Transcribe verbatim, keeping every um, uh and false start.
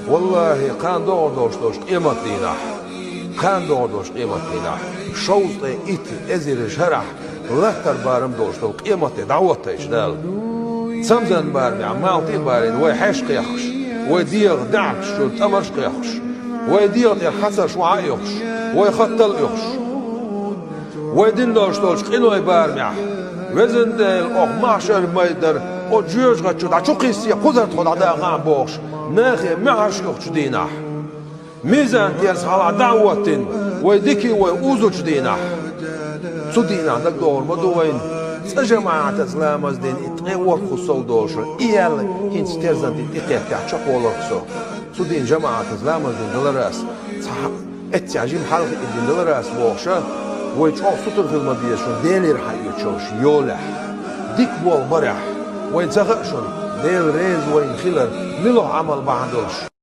Валлахьи, кхана догӀур долуш долчу къематдийнахь, кхана догӀур долчу къематдийнахь, шовзткъе итт эзар шарахь латтар барам долуш долу къематде дӀахӀоттайча Дала. Цамзан барамехь малхе а барийна, вай хьеш кхехкуш, вай дегӀан даьӀахкаш чуьра тӀамарш а кхехкуш, вай дегӀан тӀера хьацарш охьа а оьхуш, вай хаттал а оьхуш. Вай дина долуш долчу къинойн барамехь, везан Дела, оха махьшар-майдан, оцу жоьжахати чу дӀа чу кхиссе кхузара тхо дӀадаха а бохуш, нахе маьхьарш оьхучу дийнахь, мизан терза хьалха дӀа а хӀоттийна, вай дика а вай узучу дийнахь. Цу дийнахь дагадогӀур ма ду вайна, цкъа жамаӀатаца ламаз дина и ткъе ворхӀ хӀусал долуш, и ял хӀинца терзан тӀе тӀекхеттехь чекхволург со. Цу дийнахь жамаӀатаца ламаз дина даларас, цхьа эццехь жима хьалха и дина даларас бохуша, вай чӀогӀа сутара хила ма беза шуна Делера хьаоьцуш йолехь. Дика болх барехь, вайна ца хаьа шуна, Дела реза вайна хилар мила Ӏамал бахьана долуш.